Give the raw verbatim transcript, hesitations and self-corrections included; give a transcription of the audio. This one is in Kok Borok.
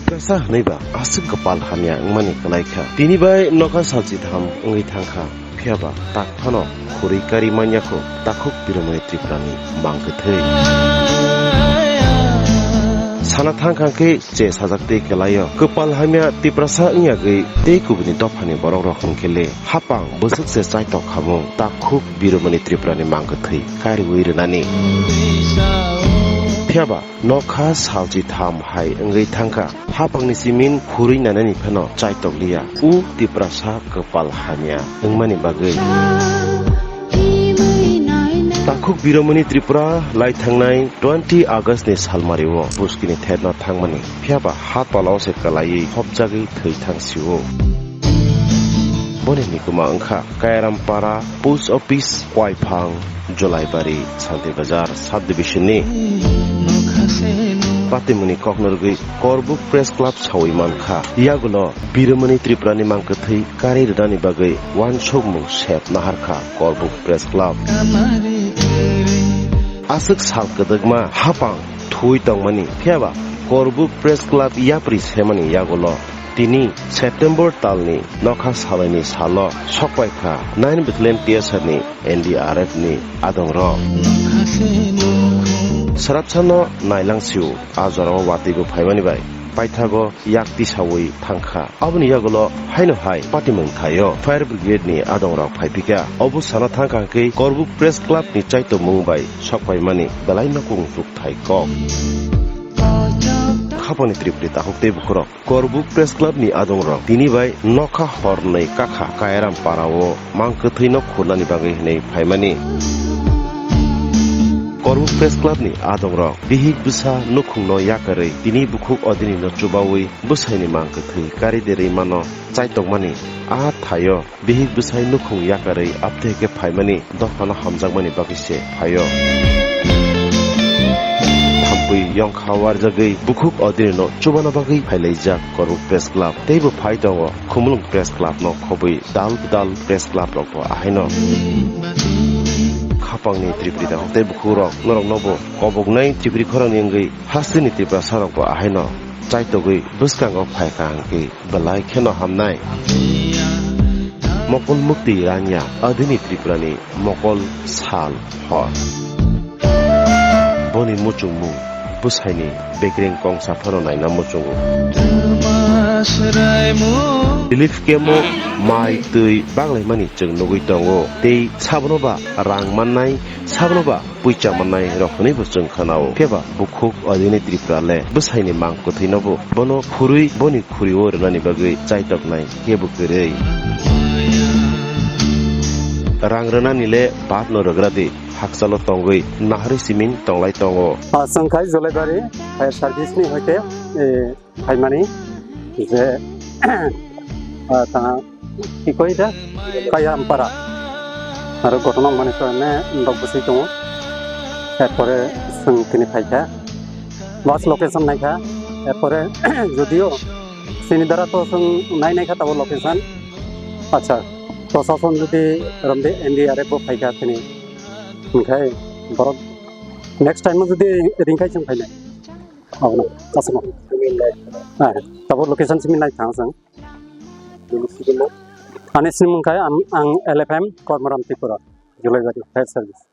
Tiprasa hwnwi ba aswk kwpal hamya wngmani kwlai kha. Tini bai nokha salchi tham wngwi thang kha. Phiya ba tak phano khurui kari man ya kho takhuk Biromani Tripurani mang kwthwi. Sana thang kha khe che sajak tei kwlai-o. Kwpal hamya Tiprasa wng yagwi tei kubuni dophani borok rok hwn khe le hapang bwswk se chaitok khamung takhuk Biromani Tripurani mang kwthwi kariui rwnani. Phiya ba nokha salchi tham hai wngwi thang kha. Hapangni simin khurui nanani phano chaitok liya. U Tiprasa kwpal hamya wngmani bagwi. Takhuk Biromani Tripura lai thangnai twenty August ni salmario buskini therno thangmani. Phiya ba ha tolao se kwlaiwi hopjagwi thwi thang sio. Boni nikuma wngkha Kairam Para Post Office, Koiphang, Jolaibari, Santi Bazar Sub Division ni. Patimuni kokno rwgwi Korbuk Press Club sawi mankha. Yagulo Biromani Tripurani mang kwthwi kari rwnani bagwi uansukmung sep naharkha Korbuk Press Club. Aswk sal kwdwkma hapang thwi tongmani, phiya ba Korbuk Press Club yapri semani yagulo tini September talni nokha salaini salo sokpai kha nine Battalion T S R ni N D R F ni adongrok. Srapsano nailang sio a jorao watwi bo phaimani bai paithago yak tisaui thang kha. Aboni yagulo haino hai patimung thaio fire brigade ni adongrok phai phika. Obo sana thang kha hwnkhe Korbuk Press Club ni chaitomung bai sokpaimani belai no kung tuk thai kok. Khapangni Tripuri takhuk tei bukhurok Korbuk Press Club ni adongrok tini bai nokha hornwi kakha Kairam Para o mang kwthwi no khurnani bagwi hwnwi phaimani. Korbuk Press Club ni adongrok bihik bwsa nukhungno yakarwi tini bukhuk odini no chubaui bwsaini mang kwthwi kari derwi mano chaitokmani a thaio. Bihik bwsai nukhung yakarwi apteke phaimani dophano hamjakmani bagwi se phaio. Thampui yongkha warjagwi bukhuk odinino chubana bagwi phailaijak Korbuk Press Club. Teibo phai tongo Khumulwng Press Club no khobwi dal bwdal Press Club rokbo ahaino. Khapangni Tripuri dakhuk tei bukhuk rok noroknobo koboknai Tripuri khorangni wngwi hasteni Tiprasa rokbo ahaino chaitogwi bwskango phaikha hwnkhe belai kheno hamnai. Mokol mukti ranya adini Tripurani mokol sal hor. Boni muchungmung bwsaini bekreng kongsa phano naina muchungo. Relief camp o mai twi baglaimani chwng nugwi tongo tei sabono ba rang mannai, sabono ba puicha mannai rok hwnwi bo chwng khwnao. Phiya ba bukhuk Odini Tripura le bwsaini mang kwthwino bo bono khurwi boni khuri-o rwnani bagwi chaitoknai kebo kwrwi. Rang rwnani le badno rwgra di, hakchalo tongwi naharwi siming tonglai tongo. Ah, chwng khai Jolaibari fire service ni hoite, eh, phaimani je, ah, ta, ki koi da? Kairam Para. Aro gotona mani to ene dok bwswi tongo. Erpore chwng tini phaikha. Bus location naikha. Erpore jodio chini dara to chwng nai naikha tabo location. Acha, prosason jodi romde N D R F bo phaikha tini. Hwnkhe borok next time jodi ringkhai chwng phainai. Oh, no. Kasama. Ah, tabo location simi nai thang sang. Ani simi kai ang, ang L F M Kormoram Tripura. Jolaibari fire service.